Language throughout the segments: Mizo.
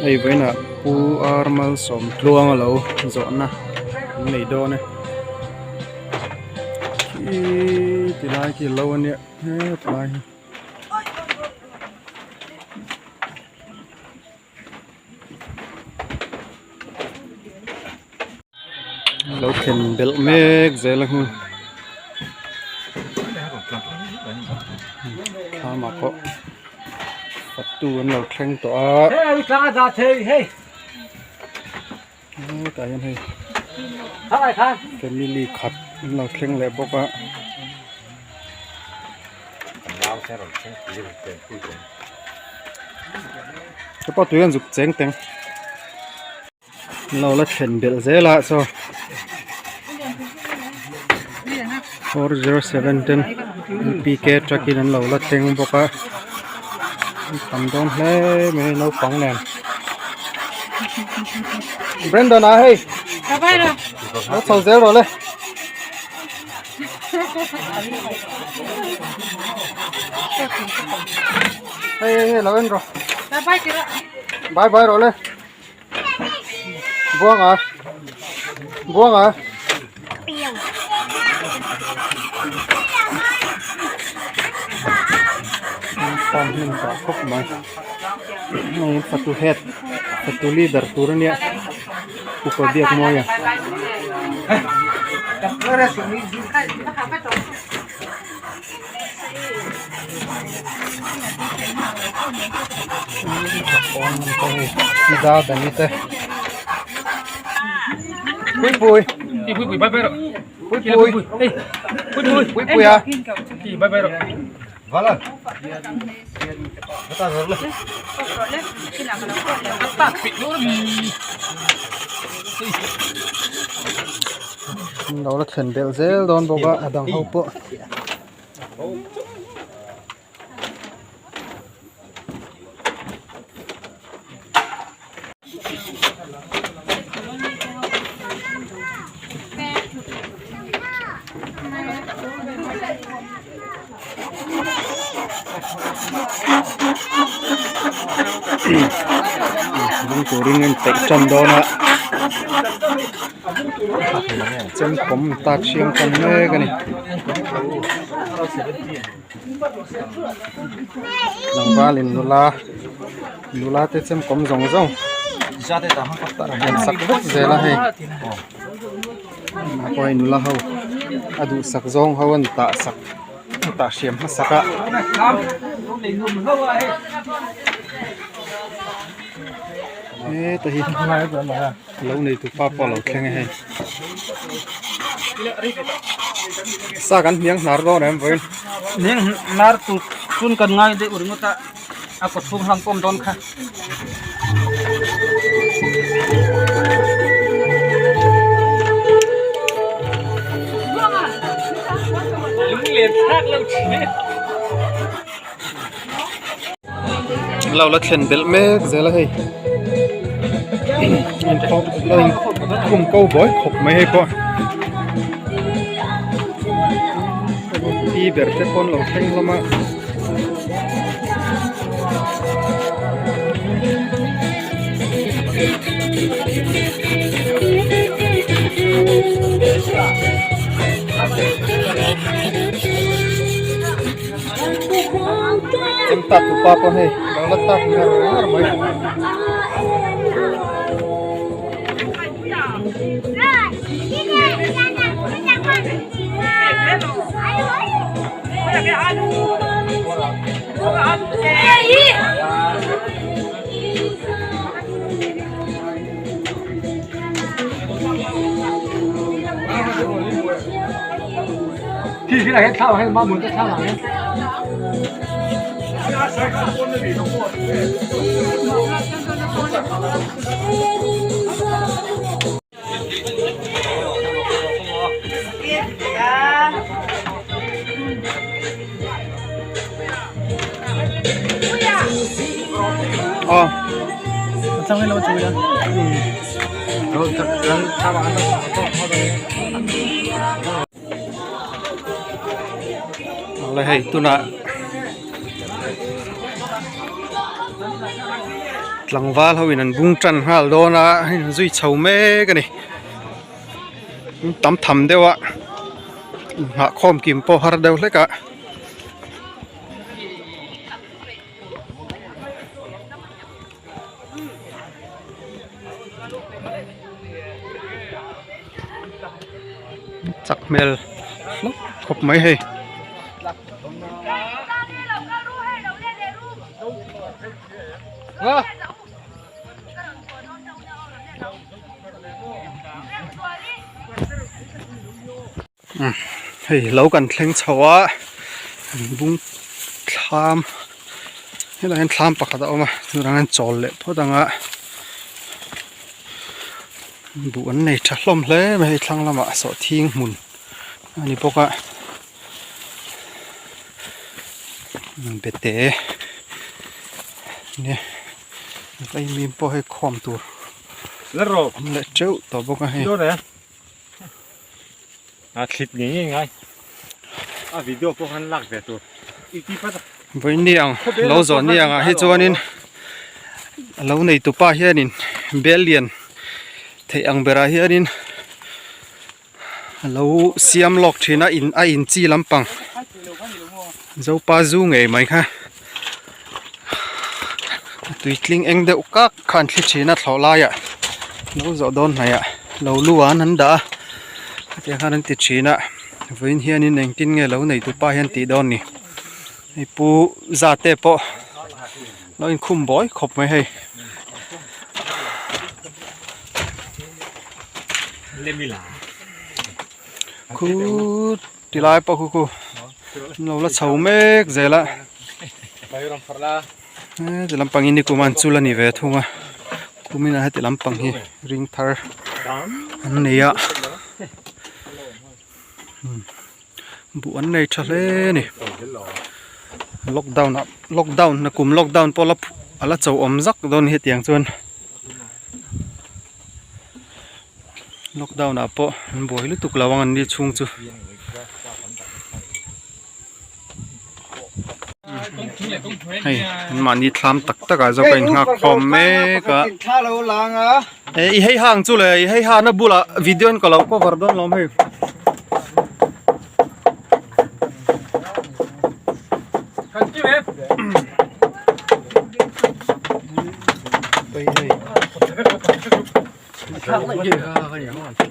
Hei vawiinah Pu R Malsawmtluang a lo zawhna an nei dawn e khi ti lai khi lo ania he ti lai hi. Lo thlen belh mek zel a hmun thlam ah pawh fatu an lo thleng tawh a hetah hian hei family khat an lo thleng leh bawk a. Hepa tui an zuk cheng teng an lo la thlen belh zel a chaw 407 ten P K truck in an lo la thleng bawk a an tam dawn hle mai naupang nen Brandon a hei lo chho zel rawh le. Hei hei hei lo en rawh. Bye bye rawh le. Buang a. Buang a. Farm hnim tah khawp mai. Hei fatu head fatu leader tur ania. Upa biak mawi a. Pui pui pui pui bye bye ro pui pui pui pui pui pui a bye bye ro Lo la thlen belh zel dawn bawk a a dang ho pawh. Bung turin an peih tan dawn a chemkawm tak siam tan mek a ni. Tlangval in nula nula te chemkawm zawng zawng an sak vek zel a hei a pawh hei nula ho a duhsak zawng ho an tah sak an tah hriam hmasak a. Heta hi lo nei tu pa pawh a lo thleng a hei sa kan hniang hnar dawn em vawiin hniang hnar tur chun kan ngai deuh ringawt a a kawt chhung hlang pawm dawn kha. Lo la thlen belh mek zel a hei khum ko buai khawp mai hei pawh pi ber te pawn lo thleng hlawm a. Chem tak tupa pawh hei lo la tak ngar ngar mai. Awle hei tunah. Tlangval ho in an bung tan nghal dawn a hei an zui chho mek a ni tam tham deuh a nghah khawm kim pawh har deuh hlek a. Chak hmel hlawp khawp mai hei. Hei lo kan thleng chho a bung thlam helaiah hian thlam pakhat a awm a chuvang hian chawl leh phawt ang a buh an nei tha hlawm hle mai hei thlang lamah sawhthing hmun a ni bawk a bete nia vaimim pawh hei khawm tur awm leh teuh tawh bawk a hei. A thlit ngei ngei ngai. A video pawh khan lak ve tur. I ti pat a. Vawiin ang lo zawh ni angah hi chuanin a lo nei tupa hianin bel lian theih ang berah hianin a lo siam lawk thin a in a in chi lampang zopa zu ngei mai kha a tuitling eng deuh kak kha an thli thin a thlawh laiah lo zawh dawn hnaihah lo lu an an dah a hetiang khan an ti thin a vawiin hianin engtin nge lo nei tupa hian tih dawn ni hei pu za te pawh lo inkhum bawi khawp mai hei. Khu ti lai pawh khu khu an lo la chho mek zel a heti lampang hi nikum an chul a ni ve thung a kumin ah heti lampang hi ring thar an nei a buh an nei tha hle a ni lockdown ah lockdown nakum lockdown pawh a la cho awm zak dawn hetiang chuan. Lockdown ah pawh an buai lutuk lo ang an ni chhung chu. Hei an mahni thlam tak tak ah zawk a innghak khawm mek a. I hei hang chu le i hei hana bulah video in ka lo cover dawn lawm hei.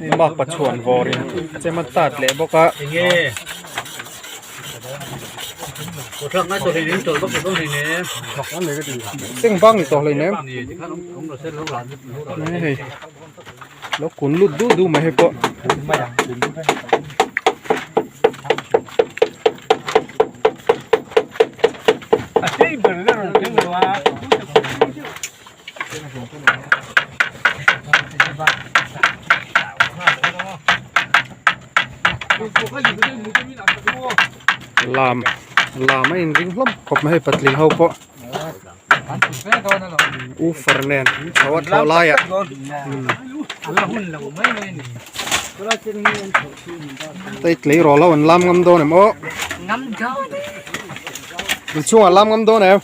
Hei makpa chhuan vawr in chem a tat leh bawk a. Seng bang ni tawh hleinem hei lo kun lut duh duh mai hei pawh. Lam lam a inring hlawm khawp mai hei patling ho pawh woofer nen chho a thlawh laiah hei tleirawl ho an lam ngam dawn em aw inchhungah lam ngam dawn em.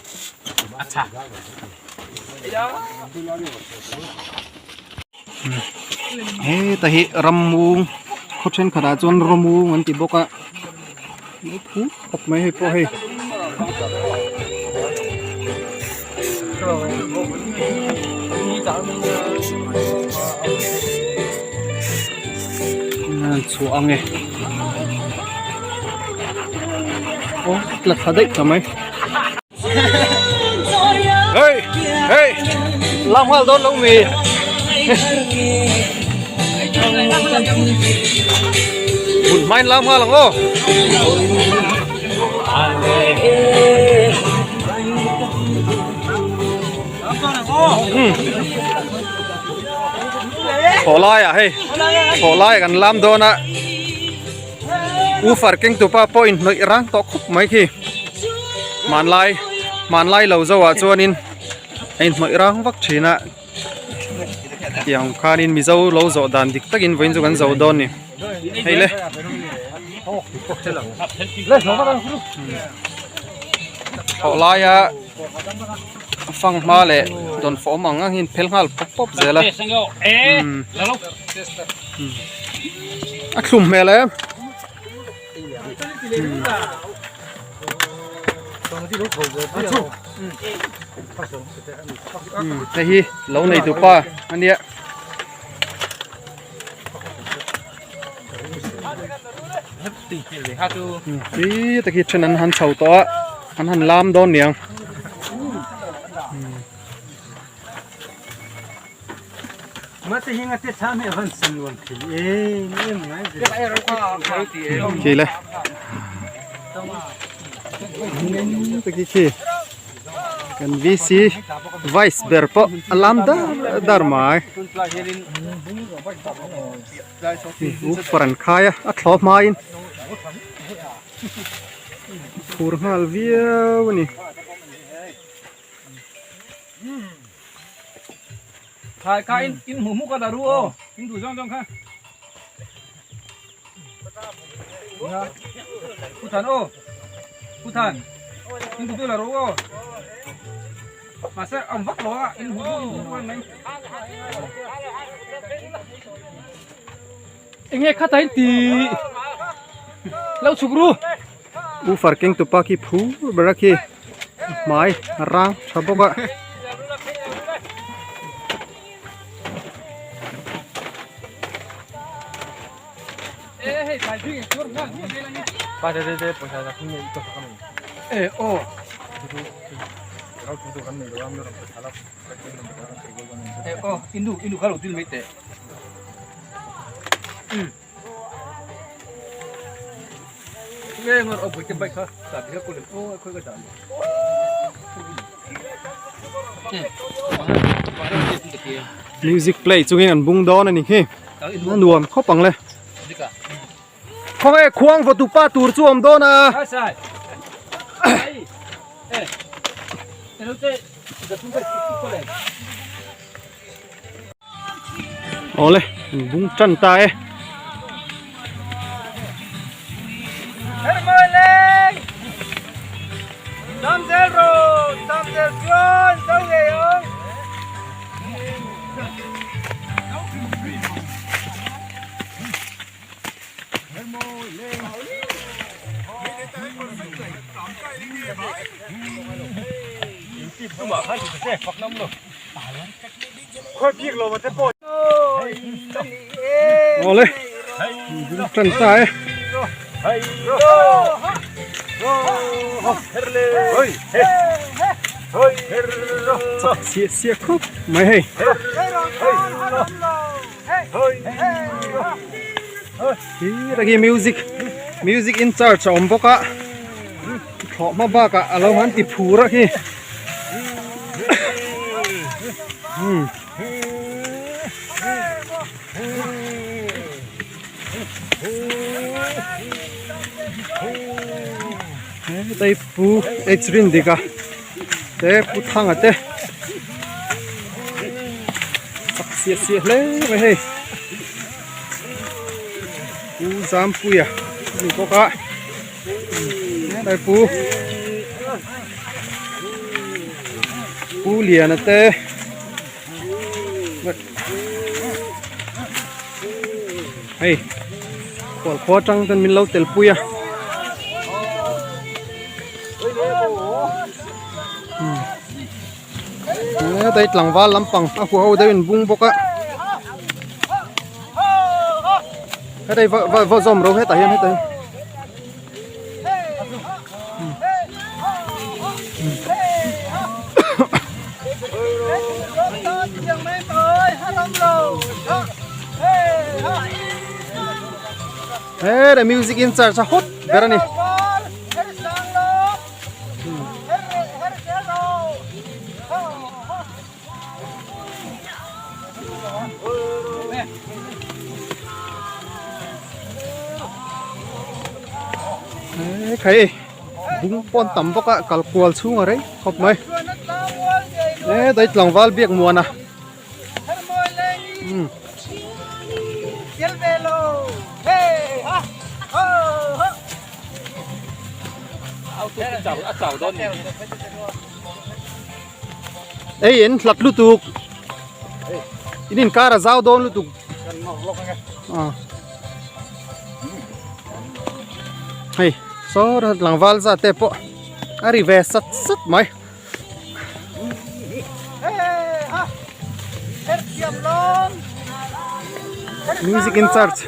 Heta hi rammu khaw thenkhat ah chuan rawmu an ti bawk a lo phur khawp mai hei pawh hei. Chhuah ang e aw tla thla daih ta mai. Hey hey lam nghal dawn lo mi hmun hmain lam nghal ang aw Thlawh laiah hei thlawh laiah kan lam dawn a. U far keng tupa pawh in hnawih rang tawh khawp mai khi hmanlai hmanlai lo zo ah chuanin a inhnawih rang vak thin a tiang khanin mizo lo zawh dan dik takin vawiin chu kan zo dawn ni hei le thawh laia. Fanghma leh dawnfawh awm ang ang hi an phel nghal pawp pawp zel a a thlum hmel em. Hei hi lo nei tu pa a nia. Khi te khi then an han chho tawh a an han lam dawn niang. Khi le te khi khi kan VC vice ber pawh a lam dar dar mai. Woofer an khai a a thlawh hmain phur nghal viau a ni. Khai kha in in hmuh hmuk a la ru aw in duh zawng zawng kha Pu Than aw Pu Than in duh duh la ru aw mahse awm vak lo a in hmuh hmuk in duh duh mai. Enge khata in ti lo chhuk ru. Woofer keng tupa khi phur ber a khi hmai a rang tha bawk a. Music play chungin an bung dawn a ni khi a nuam khawp ang le khawnge khuang vaw tupa tur chu a awm dawn a. Awle an bung tan ta e. Awle bung tan ta e. Chak siah siah khawp mai hei. Khi khi music music in charge a awm bawk a thlawh hma bakah a lo han ti phur a khi hetai pu H Rindika te pu Thanga te chak siah siah hle mai hei pu Zampuia a ni bawk a helai pu pu Liana te hei khual khua atang ten min lo tel pui a. Hetai tlangval lampang a huho deuh in bung bawk a hetai va va va zawm ro hetah hian hetah hian. He music in charge a hot ber a ni. Khai bung pawn tam bawk a kal kual chhung a rei khawp mai e dai tlangval biak muan a Ei in hlat lutuk in inkar a zau dawn lutuk hei saw tlangval zat te pawh a ri ve sat sat mai. Music in charge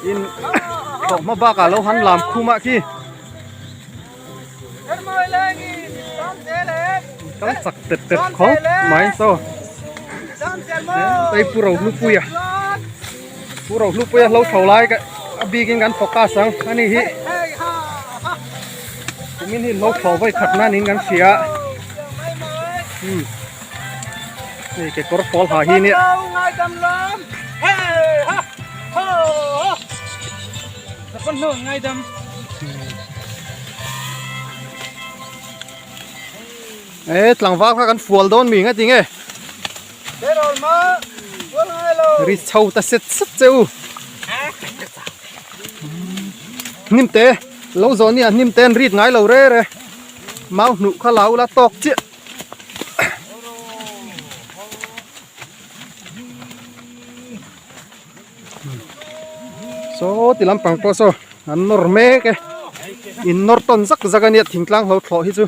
in tawhma bakah lo han lam khum ah khi. Kal chak tet tet khawp mai saw hei pu Rohlupuia pu Rohlupuia hlo chho lai ka a bikin kan focus ang ani hi kumin hi hlo chho vawi khat nan in kan hria umm hei kekawr pawl ha hi nia. E tlangval kha kan fual dawn mi nga tinge ri chho ta set set che u hnim te lo zawh nia hnim te an rit ngai lo re re mau hnuh kha la ula tawk chiah. Saw ti lampang pawh saw an nawr mek e in nawr tawn zak zak ania thingtlang hlo thlawh hi chu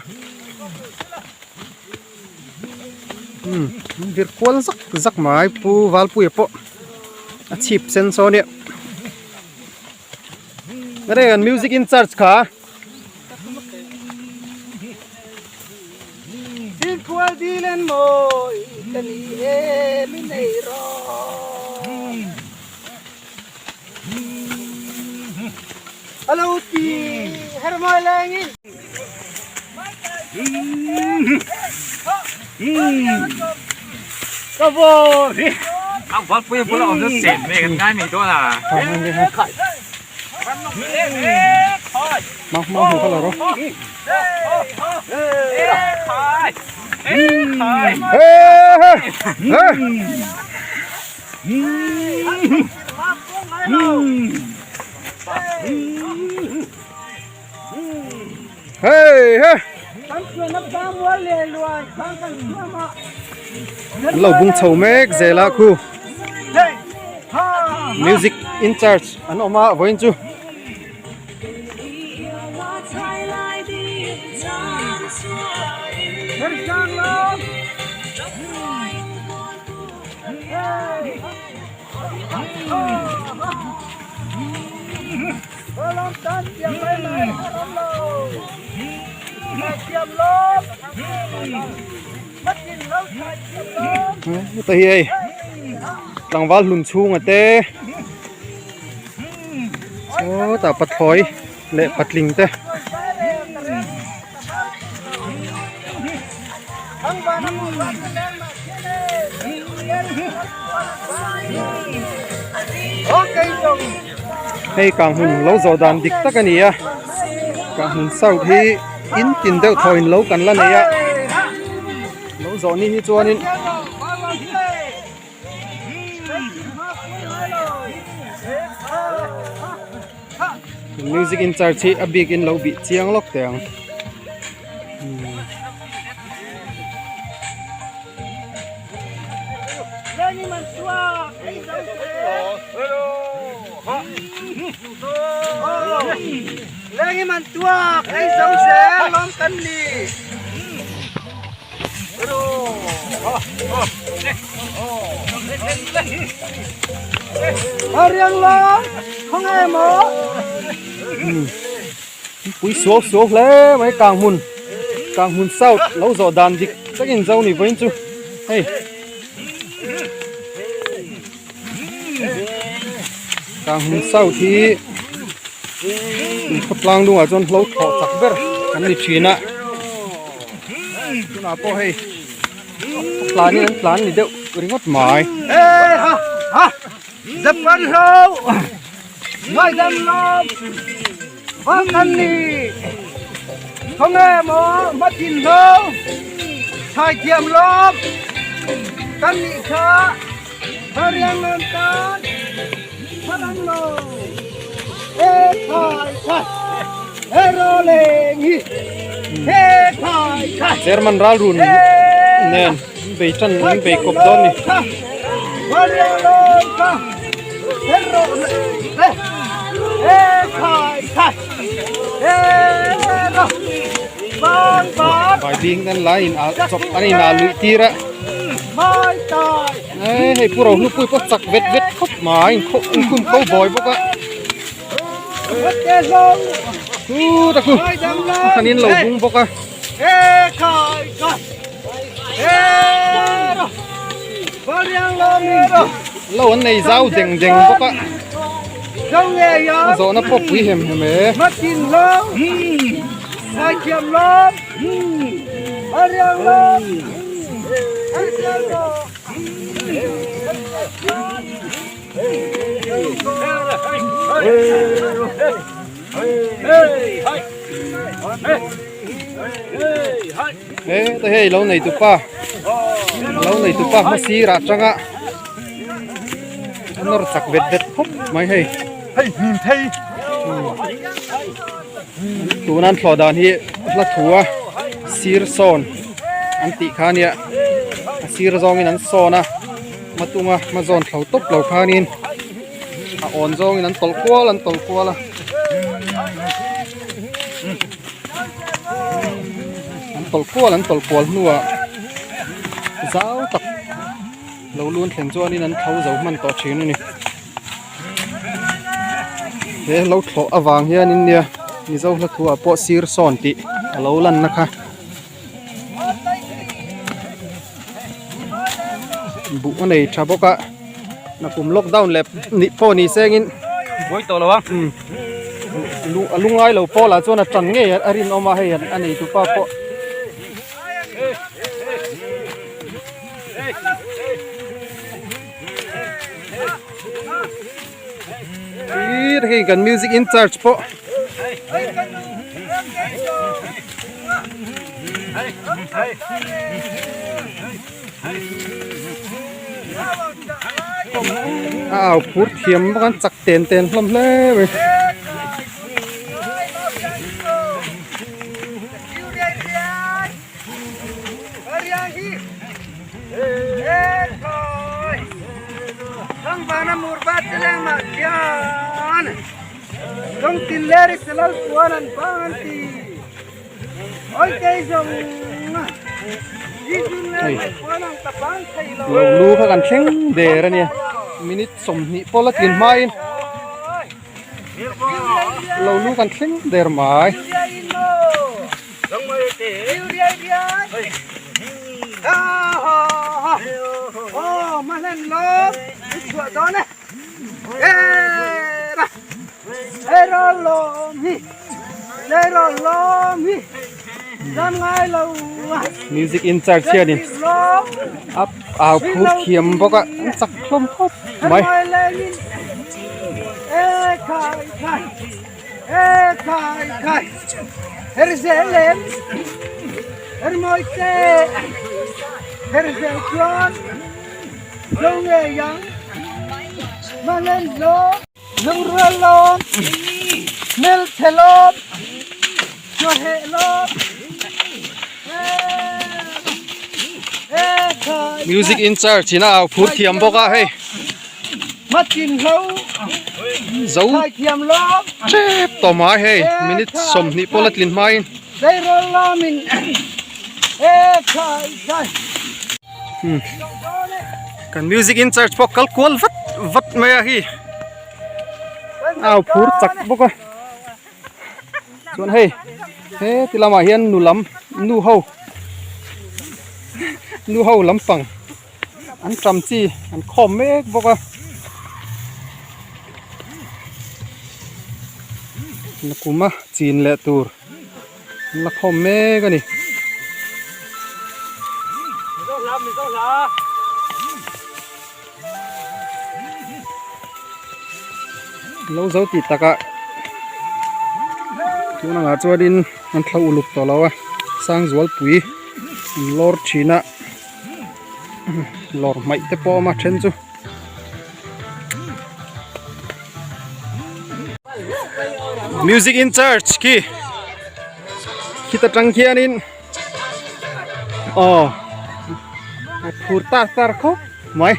umm an vir kual zak zak mai pu valpuia pawh a chhip sen saw ania nge an music in charge kha. Mau mau hmu kha lo rawh. An lo bung chho mek zel a khu music in charge an awm a vawiin chu. Heta hi hei tlangval hlun chhunga te sawtah pathlawi leh patling te. Hei kang hun lo zawh dan dik tak a ni a kang hun south hi in tin deuh thaw in lo kan la nei a lo zawh ni hi chuanin music in charge hi a bik in lo bih chiang lawk teh ang. Pui suau suau hle mai kang hmun kang hmun south lo zawh dan dik takin zo ni vawiin chu hei kang hmun south hi khawtlang dungah chuan hlo thlawh chak ber kan ni thin a tunah pawh hei tlan in an tlan ni deuh ringawt mai. Chairman ral run nen. Bei tan an bei kawp dawn ni. Baibing an la in ah chawp an in ah luih tir a. Hei pu Rohlupui pawh chak vet vet khawp mai in khum ko bawi bawk a. Chu ta khu khan in lo bung bawk a. Lo an nei zau deng deng bawk a. A zawhna pawh pui hem hem e. He ta hei lo nei tupa lo nei tupa hma sirah atanga a nawr chak vet vet khawp mai hei hei hnim thei tuna an thlawh dan hi hla thu a sir sawn an tih kha ania a sir zawngin an sawn a. Hmatunga hma zawn thlo tawp lo khanin a awn zawngin an tawlh kual an tawlh kual a an tawlh kual an tawlh kual hnuah zau tak lo lun thlen chuanin an thlo zo hman tawh thin a ni he lo thlawh avang hianin nia mizo hla thu ah pawh sir sawn tih a lo lanna kha. Buh a nei tha bawk a nakum lockdown leh nih pawh ni sengin buai tawh lo a umm a lungai lo pawl ah chuan a tan ngei a rinawm a hei a nei tupa pawh. Hei kan music in charge pawh. A au phur thiam bawk a chak ten ten hlawm hle mai. Lo lu kha kan thleng der a nia minute 20 pawh la tlin hmain lo lu kan thleng der mai. Music in charge hianin a au phur thiam bawk a an chak hlawm khawp mai. Music in charge in a au phur thiam bawk a hei zo tep tawh mai hei minute 20 pawh la tlin hmain kan music in charge pawh kal kual vat vat mai a hi au phur chak bawk a chuan hei he ti lamah hian nu lam nu ho nu ho lampang an tam chi an khawm mek bawk a nakuma chin leh tur an la khawm mek a ni. Lo zo tih takah tun angah chuanin an thla uluk tawh lo a Sangzualpui an lawr thin a lawr hmaih te pawh a awm a then chu. Music in charge khi khita tang khianin aw. A phur tar tar khawp mai.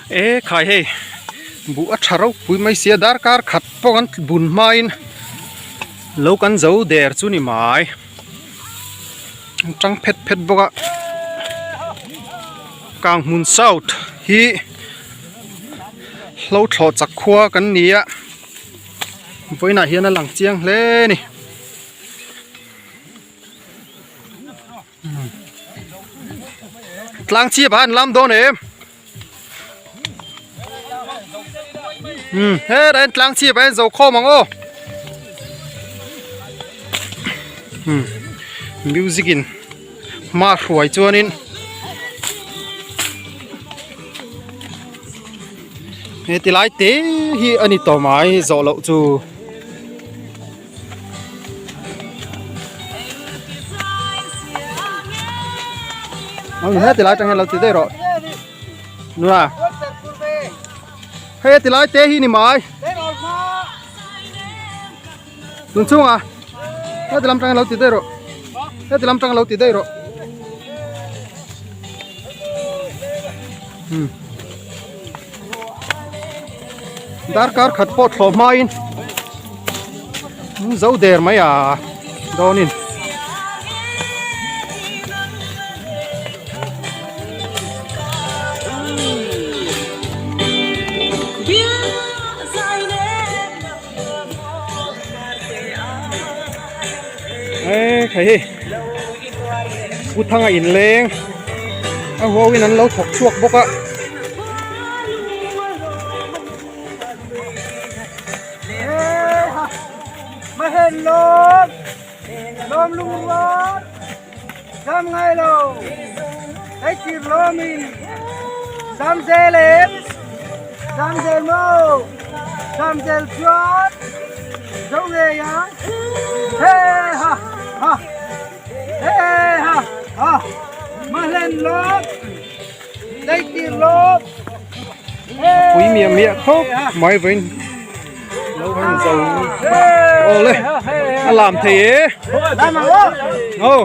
E khai hei buh a tha ropui mai sia darkar khat pawh kan bun hmain lo kan zo der chu ni mai an tang phet phet bawk a Kanghmun South hi hlo thlawh chak khua kan ni a vawiinah hian a lang chiang hle a ni. Tlang chhip ah an lam dawn em hetah hian tlang chhip ah hian zo khawm ang aw music in hma hruai chuanin he ti lai te hi a ni tawh mai zawh loh chu. He ti lai tang hian lo ti daih rawh nula hei ti lai te hi ni mai tun chhungah he ti lam tang hian lo ti daih rawh he ti lam tang lo ti daih rawh Darkar khat pawh thlawh hmain zo der mai a dawnin. Ê thei hi Pu Thanga inleng a huauin an lo thawk chhuak bawk a. Pui miah miah khawp mai vawiin lo han zo awle a lam thei e aw.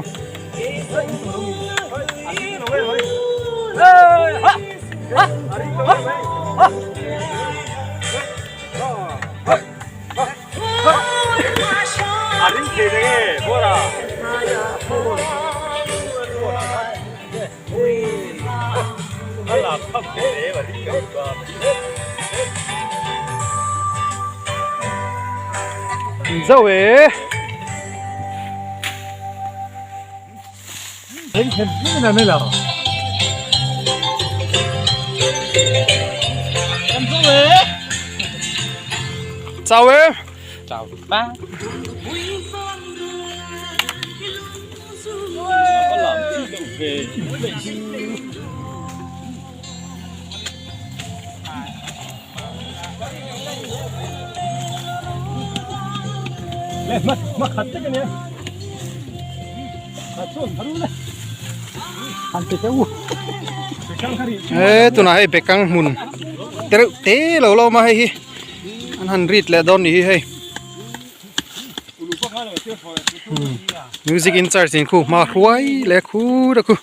Zo e. Chào em. Chào ba. He tunah hei bekang hmun te reuh te lo lo awm a hei hi an han rit leh dawn ni hi hei music in charge in khu hma hruai leh khu ta khu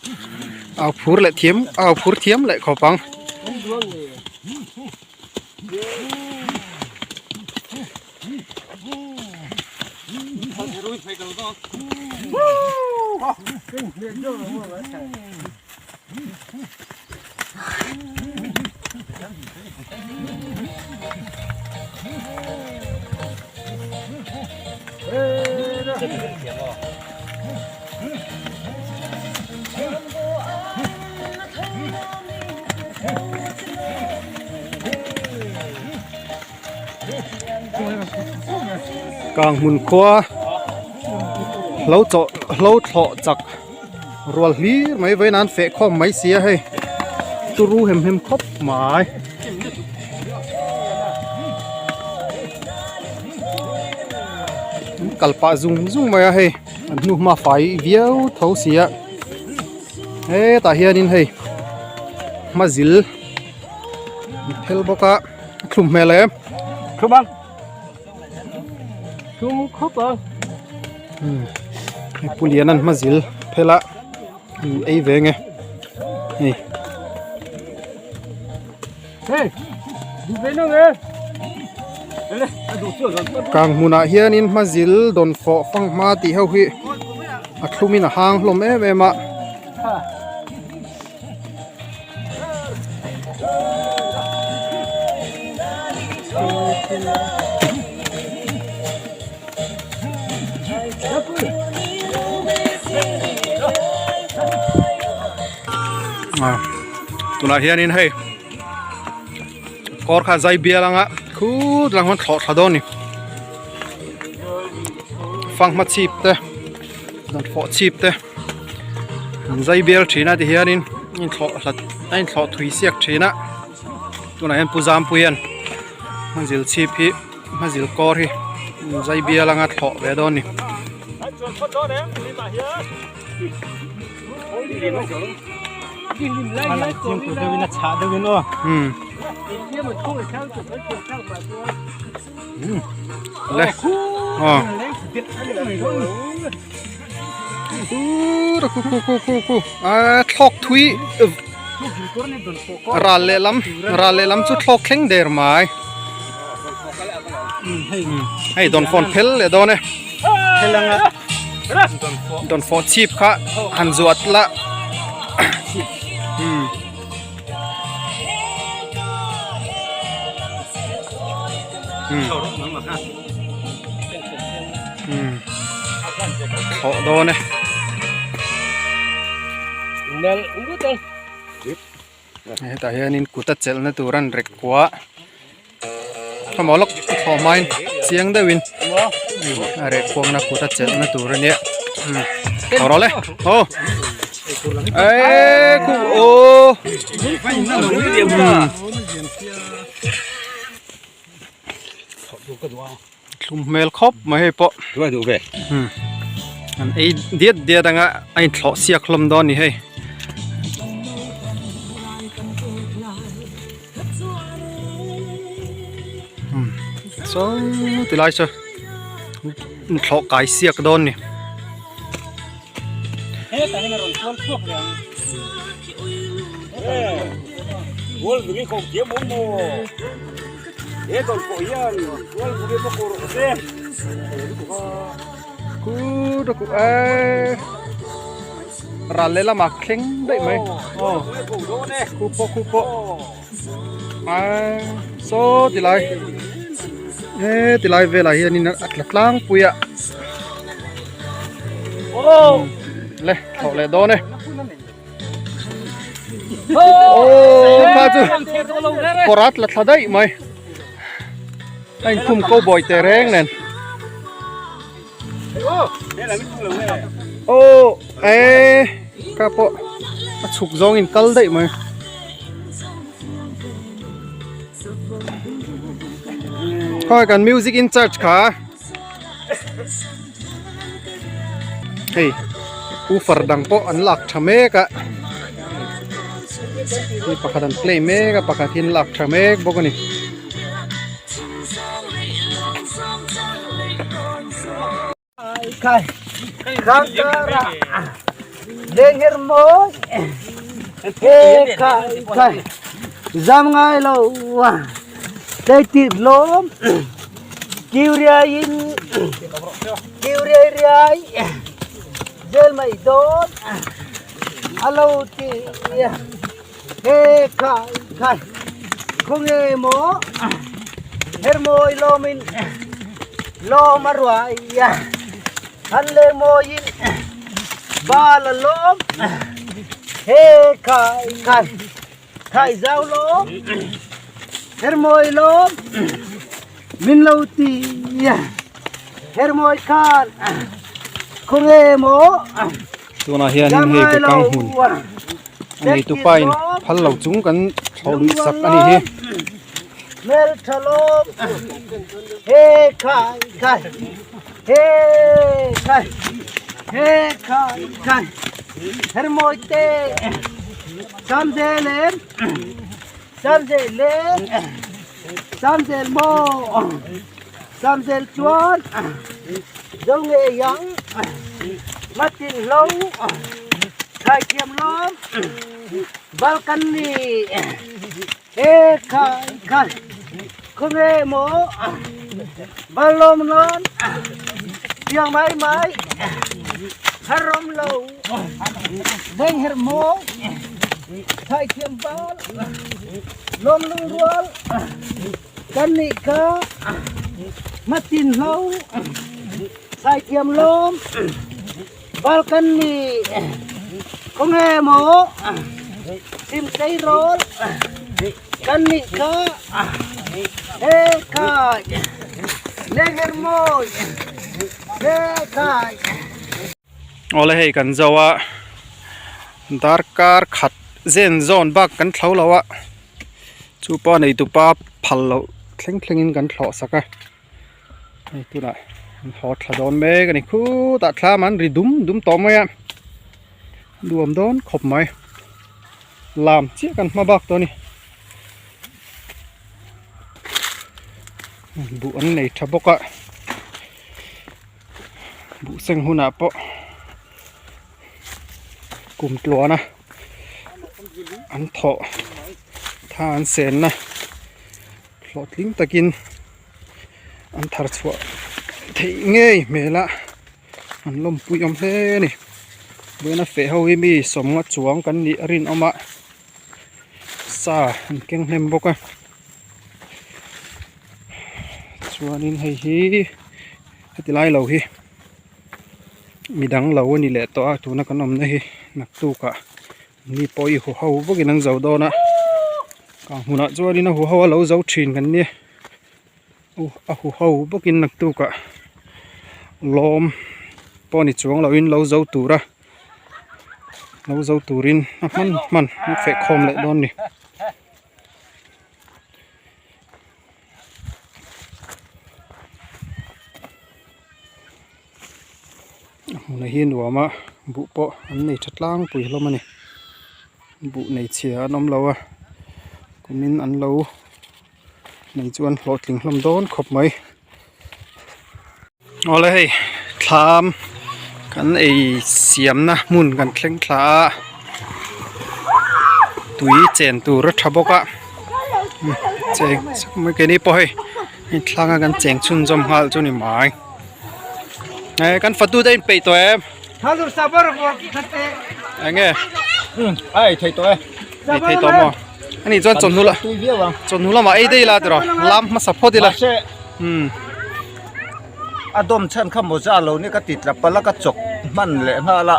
au phur leh thiam au phur thiam leh khawp ang. Kang hmun khua hlo chawh hlo thlawh chak rual hlir mai vawiin an feh khawm mai si a hei turu hem hem khawp mai. An kal pah zung zung mai a hei an hnu hma fai viau tho si a hetah hianin hei hmazil an phel bawk a a thlum hmel em thlum ang thlum khawp ang hei pu lian an hmazil phel a an ei ve nge hei. Kang hmunah hianin hmazil dawn fawh fang hma tih ho hi a thlumin a hang hlawm em em a. Tunah hianin hei kawr kha zai bial anga khut lang huan thlawh thla dawn ni fanghma chhip te dawnfawh chhip te an zai bial thin a ti hianin a inthlawh hlat a inthlawh thui siak thin a tunah hian pu Zampuii hian hmanzil chhip hi hmazil kawr hi zai bial anga thlawh ve dawn ni. Le ờ khu khu khu khu khu a thlawk thui ral lehlam ral lehlam chu thlawk thleng der mai hei dawnfawn phel leh dawn e dawnfawh chhip kha han zuat la thawh dawn e hetah hianin kut a chelhna tur an rek kuah Khamaw lawk a thlawh hmain chiang deuhin a reh khuangna kut a chelhna tur a nia haw rawh le aw eee khu aw thlum hmel khawp mai hei pawh an ei diat diat anga a inthlawh siak hlawm dawn a ni hei. Saw ti lai saw thlawh kai siak dawn ni. Ral lehlamah thleng daih mai aw khu pawh khu pawh aaa saw ti lai he ti lai velah hianin a tla tlangpui a le thlawh leh dawn e aw kha chu kawr a tla thla daih mai a inkhum cowboy teh reng nen. Aw eh ka pawh a chhuk zawng in kal daih mai khawi kan music in charge kha hei woofer dang pawh an lak tha mek a hei pakhat an play mek a pakhat hi an lak tha mek bawk a ni. Zam ngai lo tei lawm kiu riai in kiu riai riai zel mai dawn a lo ti He khai khai khawnge maw hermawi lawmin lawm a ruai a han leng mawiin bal a lawm he khai khai khai zau lawm hermawi lawm min lo ti a hermawi khan khawnge maw tunah hianin hei bekang hmun. A neitu pa in phal lo chung kan thlawh luih sak a nih hi. Hmeltha lawm he khai khai He khai he khai khai hermawi te samzel em samzel em samzel maw samzel chuan zo ngei ang matin hlo thlai thiam lawm balcony he khai khai khawnge maw balawm nawn tiang mai mai harawm lo beng herh maw thlai thiam bal lawm lungrual kan nih kha hmatin hlo thlai thiam lawm bal kan nih khawnge maw sim tleirawl kan nih kha he khai leng her mawi he khai. Awle hei kan zo a darkar khat zen zawn bak kan thlo lo a chupa neitupa phal loh thleng thleng in kan thlawh sak a hei tunah an haw thla dawn mek a ni khutah thlam an ri dum dum tawh mai a nuam dawn khawp mai lam chiah kan hma bak tawh a ni buh an nei tha bawk a. Buh seng hunah pawh kum tluana an thawh tha an senna hlawhtling takin an thar chhuah theih ngei hmel a an lawmpui awm hle a ni buaina feh ho hi mi sawmnga chuang kan nih a rinawm a sa an keng hnem bawk a. Chuanin hei hi heti lai lo hi midang lo a ni leh tawh a tuna kan awmna hi naktukah mi pawh i huho vawkin an zo dawn a kang hmunah chuanin a huho a lo zo thin kan nia a huho bawkin naktukah lawm pawh ni chuang loin lo zo tura lo zo turin a hman hman an feh khawm leh dawn a ni. A hmunah hi nuam a buh pawh an nei tha tlangpui hlawm a ni buh nei chhia an awm lo a kumin an lo nei chu an hlawhtling hlawm dawn khawp mai awle hei thlam kan ei siamna hmun kan thleng thla a tui chen tur a tha bawk a cheng mai keini pawh hei hei thlang a kan cheng chhunzawm nghal chu ni mai eh kan fatu te a inpeih tawh em eng nge a ei thei tawh e ei thei tawh maw ani chuan chawhnu la chawhnu lamah ei daih ila tiraw lam hmasa phawt ila umm a dawm chhan kha mawza lo ni ka ti tla palh a ka chawk hman leh nghal a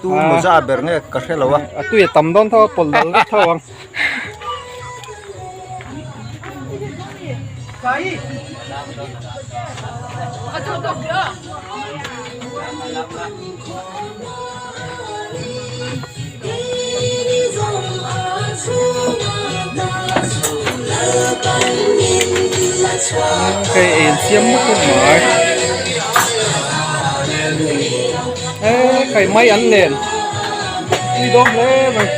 tu mawza ber nge ka hre lo a a tui a tam dawn tho a pawlh dal vek tho ang. Hei ei an siam mup mup mai he kai mai an nen tui dawn hle mai.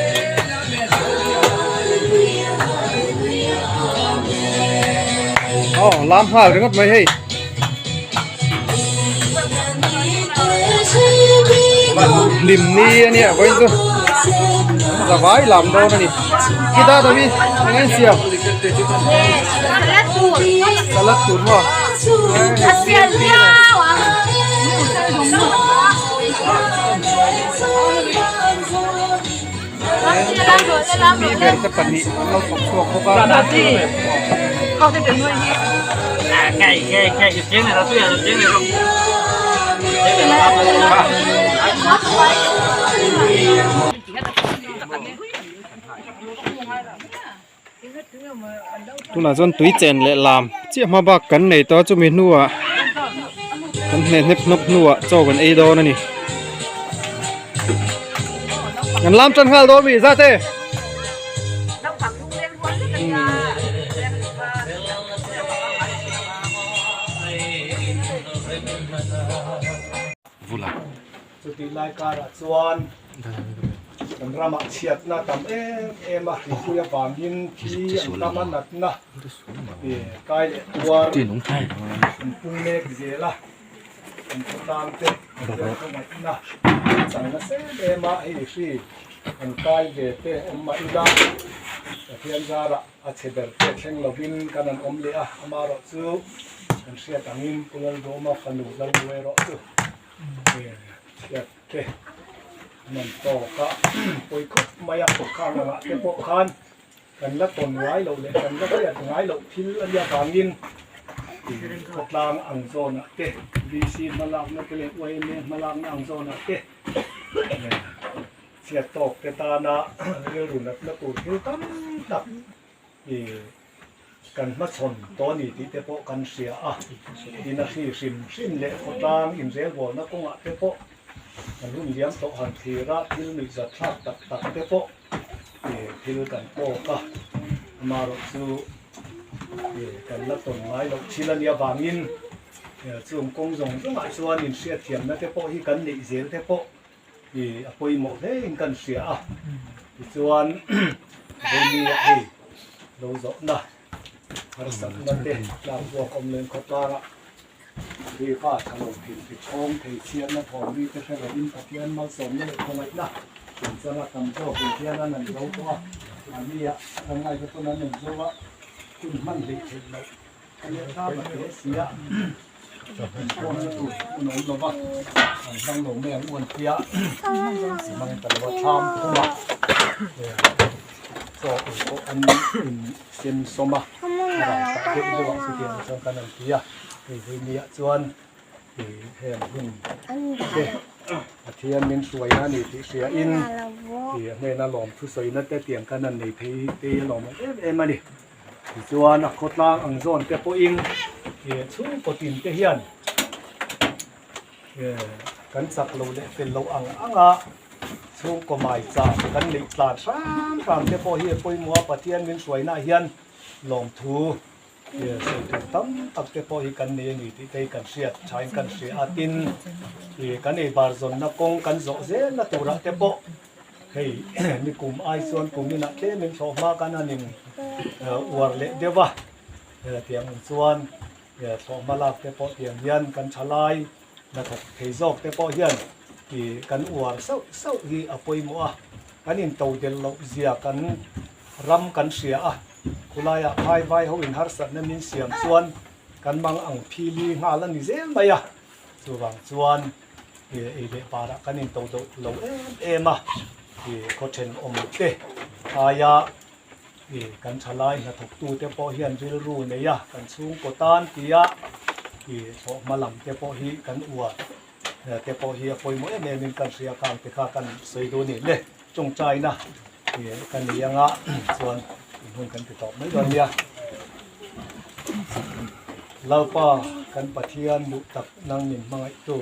Aw lam nghal ringawt mai hei. Hlim ni a nia vawiin chu zavai lam dawn a ni khita Davi eng nge siam salad tur maw mi ber te pahnih an lo thawk chhuak bawk a. Tunah chuan tui chen leh lam chiah hma bak kan nei tawh a chumi hnuah kan hne hnep hnawp hnuah chaw kan ei dawn a ni. Kan lam tan nghal dawn mi zat e. Chutih lai karah chuan kan ramah chhiatna tam em em a, mipui avangin thi an tam a natna kai leh tuar an pung mek zel a, kan khawtlang te Pathian khawngaihna an chang nasa em em a, hei hri an kai ve te awm mah ila Pathian zarah a chhe ber te thleng lovin kan han awm leh a, amaherawhchu kan hriat angin Pu Laldawma fanu Lalbuai erawh chu. Chhiat te an an tawk a pawi khawp mai a khang angah te pawh khan kan la tawn ngai loh leh kan la hriat ngai loh thil a nia vangin khawtlang ang zawnah te VC hmalakna te leh YMA hmalakna ang zawnah te chhiat tawk te tana rilru natna tur thil tam tak ih Kan hmachhawn tawh a ni tih te pawh kan hria a, tin a hri hrim hrim leh khawtlang inrelbawlna kawngah te pawh kan hun liam tawh han thlir a, thil nuihzat thlak tak tak te pawh thil kan tawk a, amaherawhchu kan la tawn ngai loh thil a nih avangin chung kawng zawng zawngah chuan inhriatthiamna te pawh hi kan neih zel te pawh a pawimawh hle in kan hria a tichuan Vawimia hei lo zawhna harsatna te tlak buak awm leh khawtlangah Khrihfa tha lo thil ti chhawng thei chhiatna thawm mi te hre lovin Pathian malsawmna leh khawngaihna chungchanga tam zawk in hian an an zo tawh a mahnia kan ngaihna pawn an an zo a hun hman hleih theih loh a nia tlak a hle si a. Inkhawmna tur hun a awm lo va, an hmang lo mai ang u an tia, hmang ta lo va thlam thum a, chaw ei pawh an in sem sawm a, a rang tak deuh deuh ah chutiang chuan kan han ti a, hei vui nia chuan ih heng hun te Pathian min hruaina a ni tih hria in ih a hnena lawm thusawina te tiang kan han nei phei te hi a lawm awm em em a ni. Tichuan a khawtlang ang zawn te pawhin ih chhungkaw tin te hian eh kan chak lo leh fel lo ang ang a chhungkaw mai chak kan neih tlan hram hram te pawh hi a pawimawh a Pathian min hruainaah hian lawmthu ih sawi tur tam tak te pawh hi kan nei a ni tih te hi kan hriat thain kan hria a tin ih kan eibar zawnna kawng kan zawh zelna turah te pawh. Hei ni kum ai chuan kum inah tlem in thlawh hma kan han in uar leh deuh a, tiang ang chuan thlawh hma lak te pawh tiang hian kan tha lai hnathawk thei zawk te pawh hian ih kan uar sauh sauh hi a pawimawh a, kan in to del loh zia kan ram kan hria a, khulaiah phai vai ho in harsatna min siam chuan kan mang ang phili nghal a ni zel mai a, chuvang chuan. Ei leh parah kan in to deuh lo em em a, khaw thenawm te aia kan thalai hnathawktu te pawh hian rilru nei a, kan chhungkaw tan tia thlawh hma lam te pawh hi kan uar te pawh hi a pawimawh em em in kan hria khang te kha kan sawi duh a ni le. Tawngtaina ka nei anga chuan inhmun kan ti tawp mai dawn nia. Lalpa kan Pathian duh tak nang min hmangaihtu,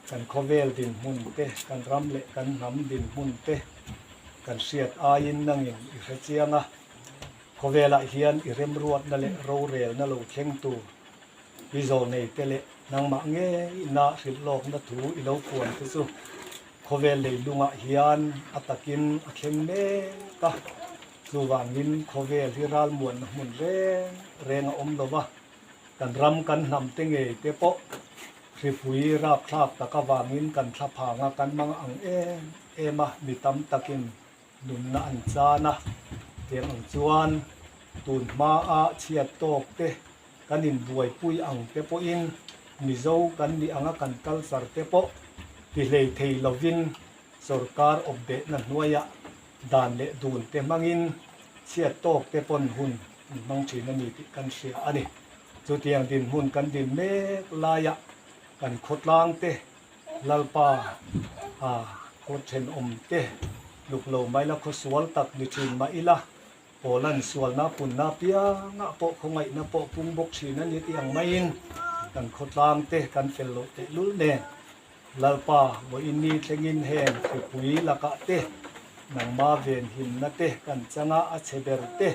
kan khawvel dinhmun te, kan ram leh kan hnam dinhmun te kan hriat aiin nangin i hre chiang a, khawvelah hian i remruatna leh rorelna lo thleng tur i zawlnei te leh nangmah ngeina hrilh lawkna thu i lo puan te chu Khawvel leilungah hian a takin a thleng mek a, chuvangin khawvel hi ralmuanna hmun reng reng a awm lo va, kan ram kan hnam te ngei te pawh hripui rapthlak tak avangin kan thla phang a, kan mang ang em em a, mi tam takin nunna an chan a, tiang ang chuan tun hmaa chhiat tawk te kan inbuaipui ang te pawhin Mizo kan nih anga kan culture te pawh ti hlei thei lovin sorkar awpbehna hnuaiah dan leh dun te hmangin chhiat tawk te pawn hun an hmang thin a ni tih kan hria a ni. Chutiang dinhmun kan din mek laiah kan khawtlang te Lalpa a khaw thenawm te luk lo mai la khawsual tak ni thin mah ila Poland sualna punna piangah pawh khawngaihna pawh pung bawk thin a ni tih ang maiin kan khawtlang te kan fel loh tehlul nen Lalpa vawiin ni thlengin heng hripui lakah te nangma venhimna te kan changa a chhe ber te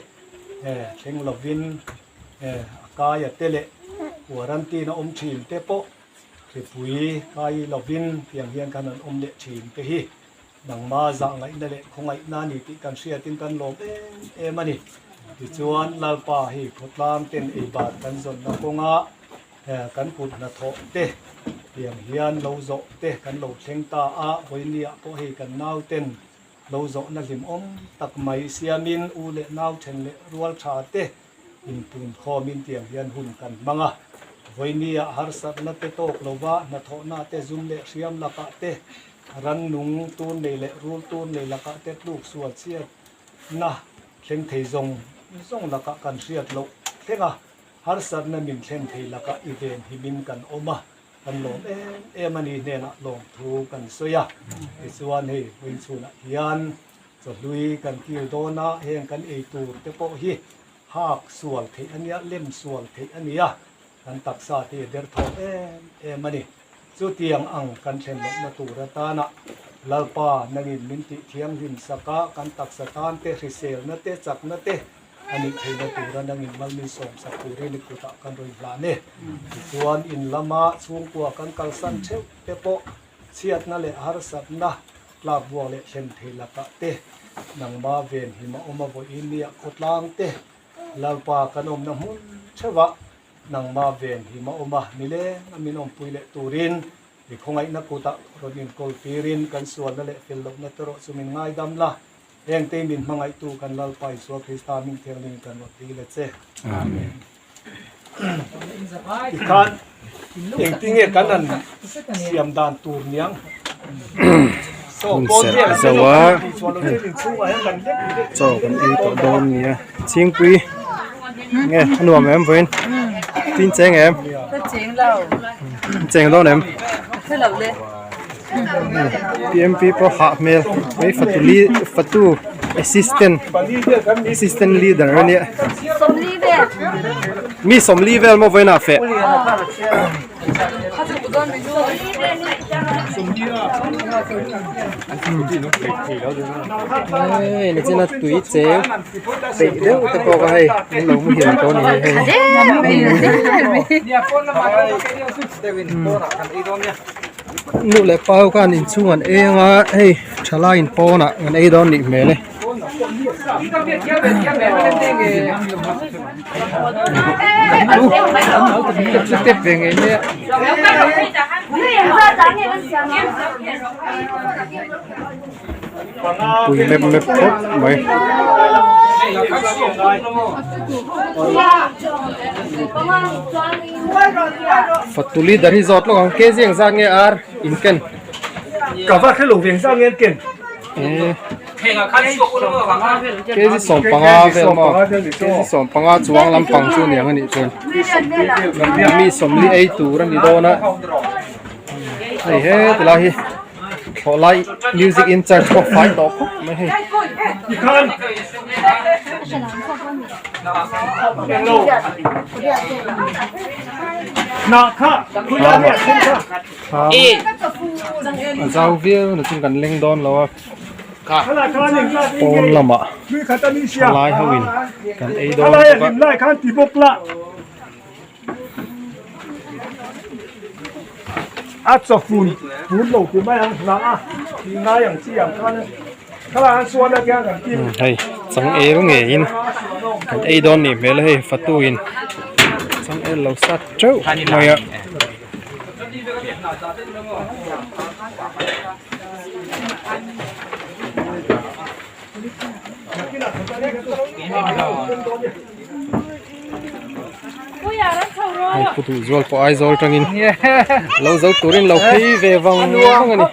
thleng lovin a kaia te leh Quarantine a awm thin te pawh hripui kai lovin tiang hian khan an awm leh thin te hi nangma zah ngaihna leh khawngaihna a ni tih kan hriatin kan lawm em em a ni. Tichuan Lalpa hei khawtlang ten eibar kan zawnna kawnga kan kut hnathawh te tiang hian lo zawh te kan lo thleng ta a, vawinia pawh hei kan nauten Lo zawhna hlimawm tak mai siamin u leh nau then leh rual tha te inpunkhawmin tiang hian hun kan hmang a. Vawinia harsatna te tawk lova hnathawhna te zum leh hriam lakah te, rannung tur nei leh rul tur nei lakah te tluk sual chhiatna thleng thei zawng zawng lakah kan hriat loh thleng a, harsatna min thlen thei lakah i ven himin kan awm a. Kan lawm em em a ni hnenah lawmthu kan sawi a, tichuan hei vawiin chhunah hian chawhlui kan kil dawn a, heng kan ei tur te pawh hi hak sual theih a nia, lem sual theih a nia, kan taksa te hi a derthawm em em a ni. Chutiang ang kan thlen lohna tur atana Lalpa nangin min tih thianghlim sak a, kan taksa tan te hriselna te chakna te A nih theihna tura nangin malmin sawmsak turin i kutah kan rawn hlan e. Tichuan, in lama chhungkua kan kalsan theuh te pawh chhiatna leh harsatna tlakbuak leh thlen thei lakah te, nangma venhim a awm a vawiin nia khawtlang te, Lalpa kan awmna hmun theuhah nangma venhim a awm a nileng a min awmpui leh turin i khawngaihna kutah rawn inkawl tirin kan sualna leh fel lohna te rawh chu min ngaidam la. Hengte min hmangaihtu kan Lalpa Isua Krista hming thianghlim kan rawn dil a che. Amen. Tikhan engtinge kan han siam dan tur niang. Hun serh zo a chaw kan ei tawh dawn nia chhingpui nge a nuam em vawiin tin cheng em cheng dawn em PMP pawh hah hmel hei fatu li fatu assistant assistant leader a nia mi sawmli vel maw vawiin ah feh. Hei nichina tui cheng peih deuh te pawh kha hei an lo muhil tawh a ni hei. Nu leh pa ho khan inchhung an ei anga hei thalai in pawnah an ei dawn nih hmel e. Pui mep mep khawp mai. Fatu leader hi zawt lawk ang kg engzat nge ar in ken. Ka va hrelo ve engzat nge an ken. Kg 15 vel maw kg 15 chuang lampang chu niang anih chuan mi sawmli ei tur a ni dawn a hei he tilai hi thlawhlai music in charge pawh fai tawh khawp mai hei. A zau viau na chung kan leng dawn lo a pawn lamah thalai ho in kan ei dawn bawk a. Hei changel ngeiin kan ei dawn nih hmel a hei fatu in changel lo sat teuh mai a. Hei pu duh zual pawh Aizawl tangin lo zo turin lo phei ve vang vang a ni.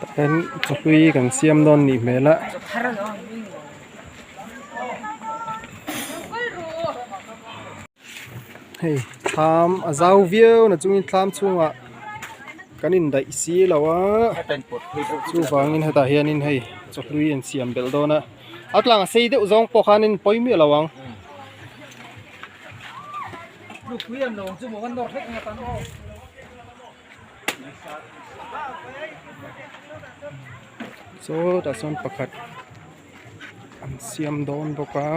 Tah hian chawhlui kan siam dawn nih hmel a. Hei. Thlam a zau viau na chungin thlam chhungah kan indaih si lo a chuvangin hetah hianin hei chawhlui an siam belh dawn a a tlang a sei deuh zawng pawh khanin pawi miah lo ang. Sawtah sawn pakhat an siam dawn bawk a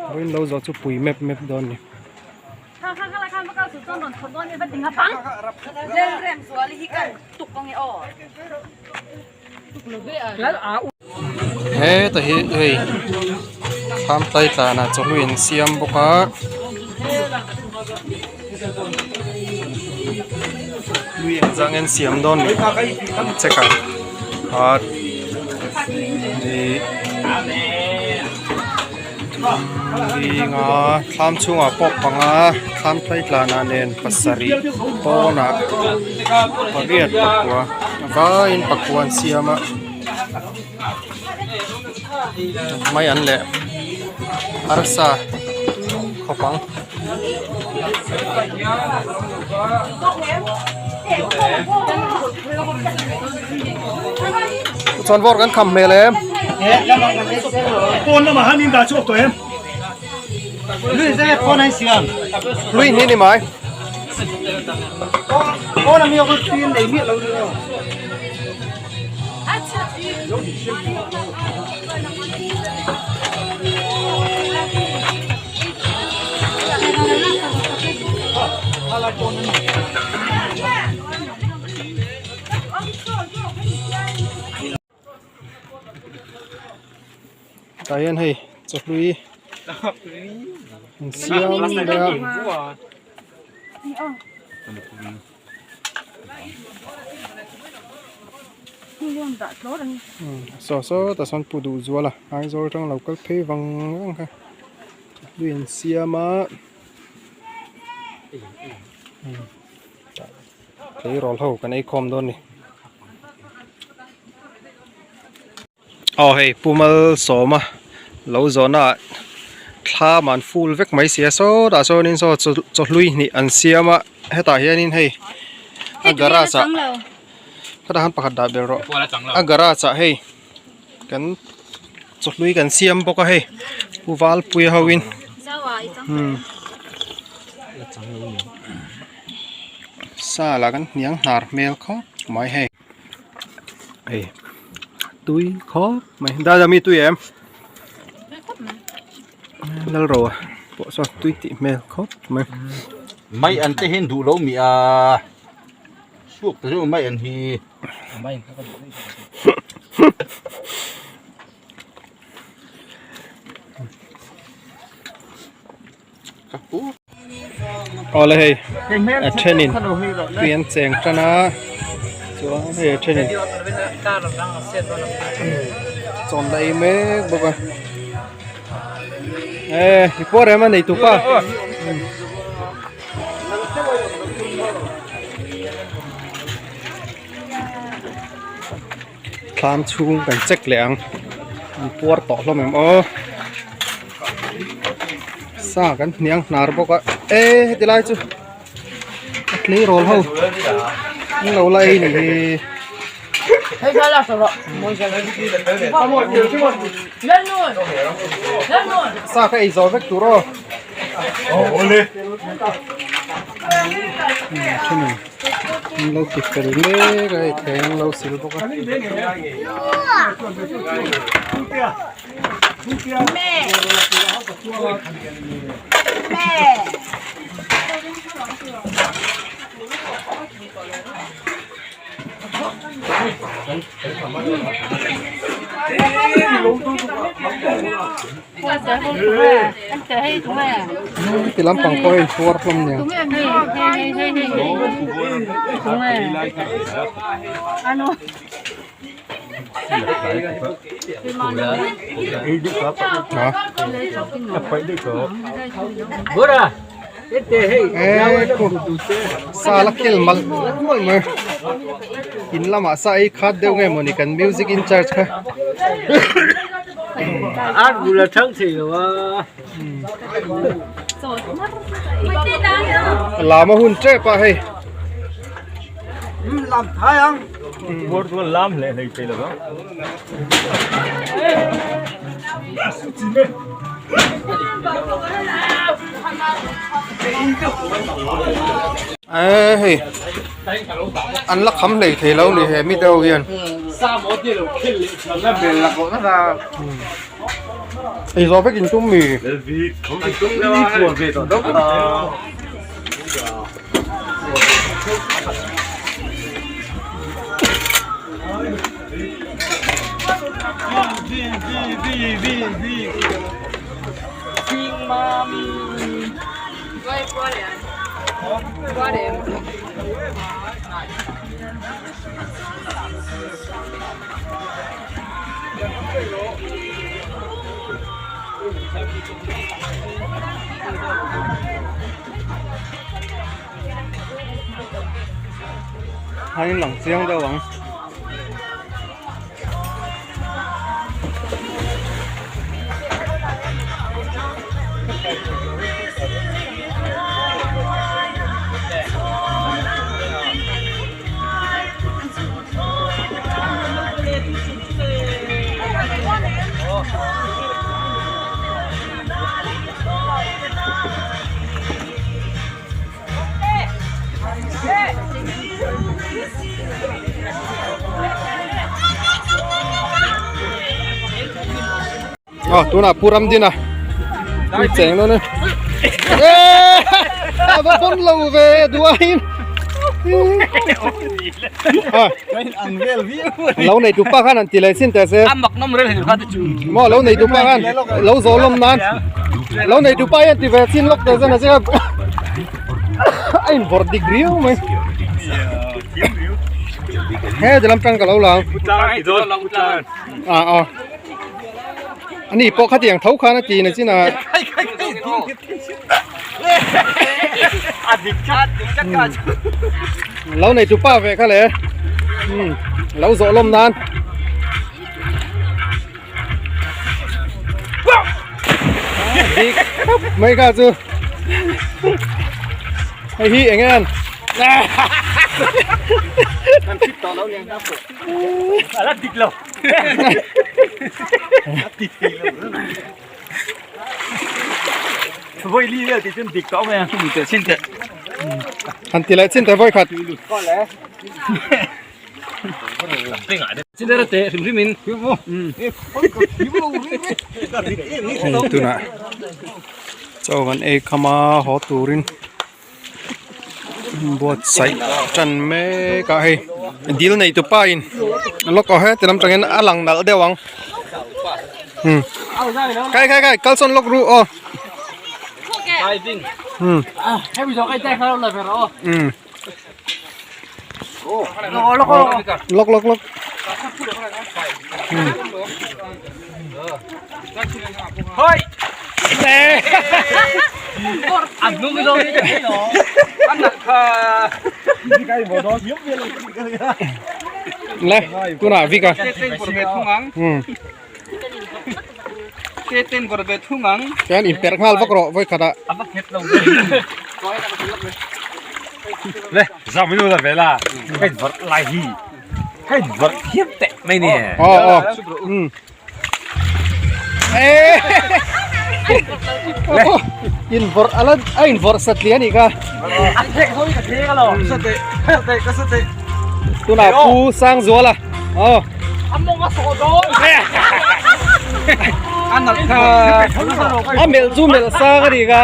vawiin lo zawh chu pui mep mep dawn a ni. Heta hi hei thlam tlai tlanah chawhnu in siam bawk a lui engzah nge an siam dawn ni an check ang ah ih zinga thlam chhungah pawh panga thlam tlai tlanah nen pasarih pawnah pariat pakua a vaiin pakua an siam a mai an leh arsa khawp ang. Chuan vawr kan kham hmel em? Pawn lamah han in dah chhuak tawh em? Lui zai pawn an siam. Lui ni ni mai. Pawn ami ok tui nei miah lo ni lo. Tah hian hei chawhlui an siam leh a. Saw saw tah sawn pu duh zual a Aizawl atang lo kal phei vang vang kha chawhlui an siam a. Tleirawl ho kan ei khawm dawn ni. Aw hei Pu Malsawma lo zawhna ah thlam an full vek mai si a sawtah sawnin saw chawhlui hnih an siam a hetah hianin hei a garage ah hetah hian pakhat dah ber rawh a garage ah hei kan chawhlui kan siam bawk a hei Pu Valpuia ho in umm sa lah kan hniang hnar hmel khawp mai hei hei tui khawp mai dada mi tui em lal ro a pawh sawn tui tih hmel khawp mai mai an te hian duh lo mi a suak ta zawk mai an hi. Awle hei a thenin tui an cheng tan a chuan hei a thenin chawn la ei mek bawk a e i puar em a nei tupa. Thlam chhung kan check leh ang an puar tawh hlawm em aw sa kan hniang hnar bawk a e heti lai chu a tleirawl ho an lo la ei ni hi. Sa kha ei zawh vek tur aw. An lo ti fel mek a hei thleng an lo sil bawk a. Ti lampang pawh hei puar hlawm nia. Sa la khel malh malh mai in lamah sa ei khat deuh nge mawni kan music in charge kha. Lam a hun tep a hei. Lam thai ang. Bawr chuan lam hle hlei thei lo vang. Ê hei an la kham hlei thei lo ni he mi deuh hian ei zawh vek in tum mi. Hain lang chiang deuh ang. Aw tunah Pu Ramdina tui cheng dawn e a va pawn lo ve duain lo nei tu pa khan an ti leh chin teh se maw lo nei tu pa khan lo zawh lawm nan lo nei tu pa hian ti ve chin lawk teh se na che a in vawrh dik riau mai he ti lam tang ka lo lang a a ani pawh khatiang tho khan a ti na chin a lo nei tu pa ve kha le lo zawh lawm nan. Dik khawp mai kha chu hei hi eng nge an fit tawh lo nen a pawh a la dik lo a ti thei lo vawi li vel tih chuan dik tawh mai a hmu teh chin teh han ti leh chin teh vawi khat Tunah chaw kan ei kham a haw turin buatsaih tan mek a hei dil nei tu pa in lawk aw heti lam tangin a lang nalh deuh ang kai kai kai kal sawn lawk ru aw umm. Lok lok lok. Hoi. Le, tunah Vika. Chuan inperh nghal vak rawh vawi khatah. Le, zam in la vela. Hei vawrh lai hi. Hei vawrh thiam teh mai ni. Aw aw. Eh. Le, in vawrh ala a in vawrh satliah anih kha. A thek hawi ka thek alo. Sate, sate ka sate. Tunah Pu Sangzuala. Aw. A mawng a sawh dawn. A nalh kha. A melh chu melh sang a nih kha.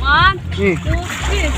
One, two, three.